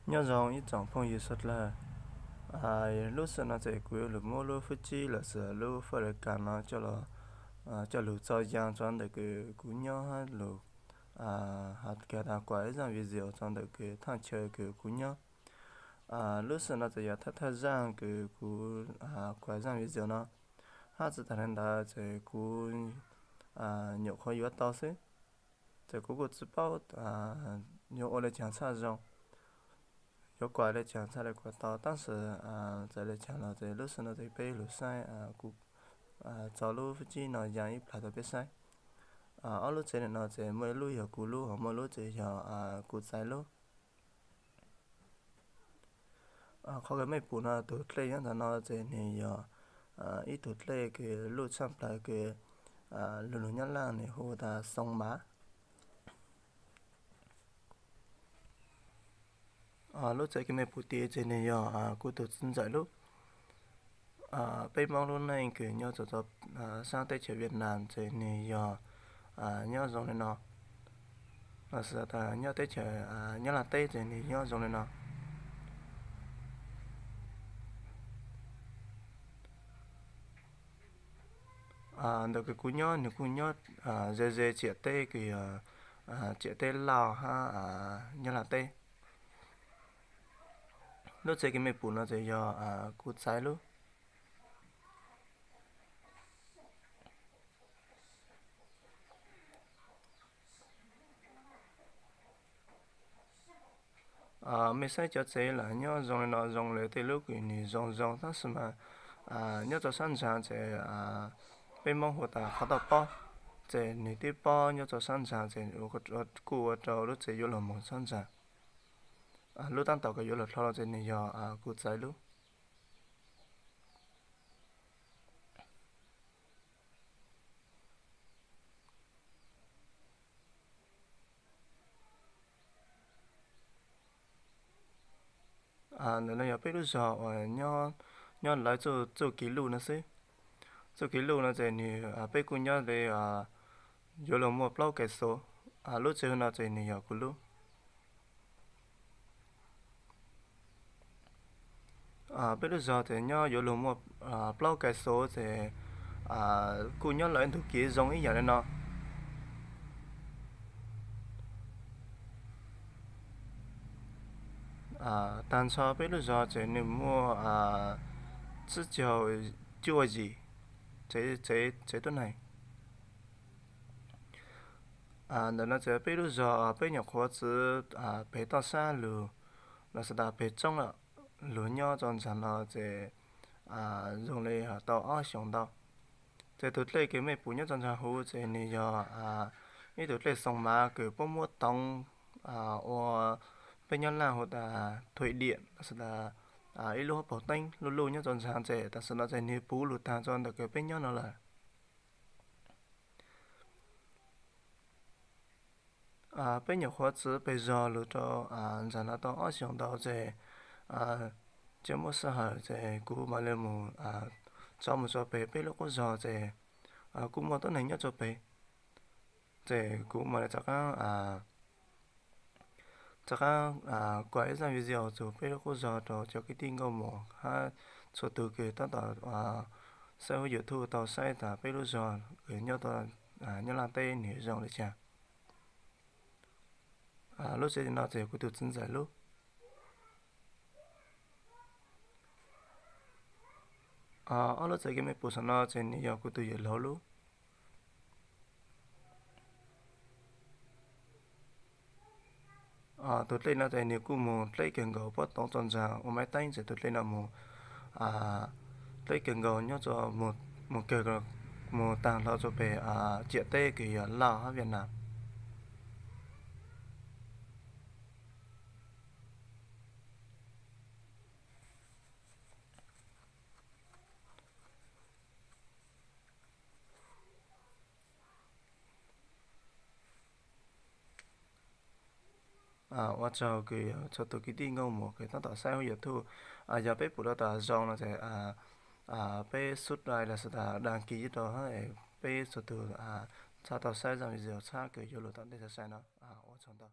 Nyob zoo ib tsoom phooj ywg suav dlawg. Lub sij hawm no ces kuv yuav lug muab lub fwj cib los sis lub faj le kas no coj lug tso yas rua ntawm kws kuv nyob hab lug has tas kuas ib zaaj video rua ntawm kws thaaj chaw kws kuv nyob. Lub sij hawm no ces yog thawj thawj zaaj kws kuv kuas zaaj video no, hab tsi taag le ntawd ces kuv nyuam qhuav yuav tau xwb. Ces kuv kuj tsi paub yuav ua le caag txhaj zoo, yuav kuas le caag txhaj le kuas tau, tab sis txawm le caag los ces lub sij hawm no ces peb lug saib, kuv tso lub fwj cib no yas ib plag rua peb saib. Ob lub tsev ntawm no ces muaj ib lub yog kuv lub, ho muaj lub ces yog kuv txais lub. Qhov kws mej pum no tug dlej nyob ntawm no ces nwg yog ib tug dlej kws luj tshaj plawg kws lug lug Nyab Laj nwg hu tas Xoo Mav. Lub tsev kws mej pum tiv ces nwg yog kuv tug txiv ntxawm lub. Peb Moob lub neej kws nyob rua saab teb chaws Vietnam ces nwg yog nyob zoo le no, los sis tas nyob teb chaws Nyab Laj teb ces nwg nyob zoo le no. Ntawm kws kuv nyob nwg kuj nyob ze ze ciam teb kws yog ciam teb Lauj hab Nyab Laj teb. Lub tsev kws mej pum no ces yog kuv txais lub. Mej saib cov tsev lam nyob zoo le no zoo le tej lub kws nwg zoo zoo tab sis mas nyob rua sab ntsaa ces peb Moob hu tas qhov toj pob, ces nwg tib pob nyob rua sab ntsaa ces kuj ua rua lub tsev yuav lug moog sab ntsaa. Lub taab tom kws yuav lug dlhau los ces nwg yog kuv txais lub. Ntawm no yog peb lub zog uas nyob lawv txuj kev luj no xwb. Txuj kev luj no ces nwg peb kuj nyob le yuav lug muaj plaub kais xov. Lub tsev no ces nwg yog kuv lub. Peb lub zog ces nyob yuav lug muaj plaub kais xov ces kuj nyob lawv ntug kev zoo ib yam le no. Taag nrho peb lub zog ces nwg muaj tsib caug cuaj yim tsev tuab neeg. Ntawm no ces peb lub zog peb nyuam qhuav txiv peg toj sab lug, los sis tas peg tsoob lug nyob rua ntsaa no ces zoo le tau ob xyoos ntau. Ces tug dlej kws mej pum nyob rua ntsaa huv ces nwg yog ib tug dlej Xoo Mav kws puab muab toov ua peb Nyab Laj hu tas Thuy Diam los sis tas ib lub huab paug teeb luj luj nyob rua ntsaa ces tam sim no ces nwg puv lug taag rua ntawm kws peb nyob no lawm. Peb nyuam qhuav txiv peg zog lug rua ntsaa no tau ob xyoos ntau ces tsi muaj sij hawm ces kuv mam le mus tso mus rua peg peb lub qub zog ces kuj muaj tuab neeg nyob rua peg. Ces kuv mam le rov qaab kuas ib zaaj video txug peb lub qub zog rua cov kwv tij nkauj muam hab txhua tug kws taab tom saib huv YouTube tau saib tas peb lub zog kws nyob tau Nyab Laj teb nwg zoo le caag. Lub tsev no ces kuv tug txiv ntxawm lub. Ob lub tsev kws mej pum saum no ces nwg yog kuv tug yawm laug lub. Tug dlej no ces nwg kuj moog dleb kawg nkaus, puab toov rua ntsaa ua maiv teeb ces tug dlej no moog dleb kawg nkaus nyob rua moog kawg, moog taag hlo rua peg ciam teb kws yog Lauj hab Viaj Nam. Ua tsaug kws txhua tug kwv tij nkauj muam kws taab tom saib huv YouTube. Yog peb pum rua tas zoo no ces peb subscribe los sis tas đăng ký rua peb txhua tug txhaj tau saib zaaj video txhab kws yuav lug tom ntej txhad sai no. Ua tsaug ntau.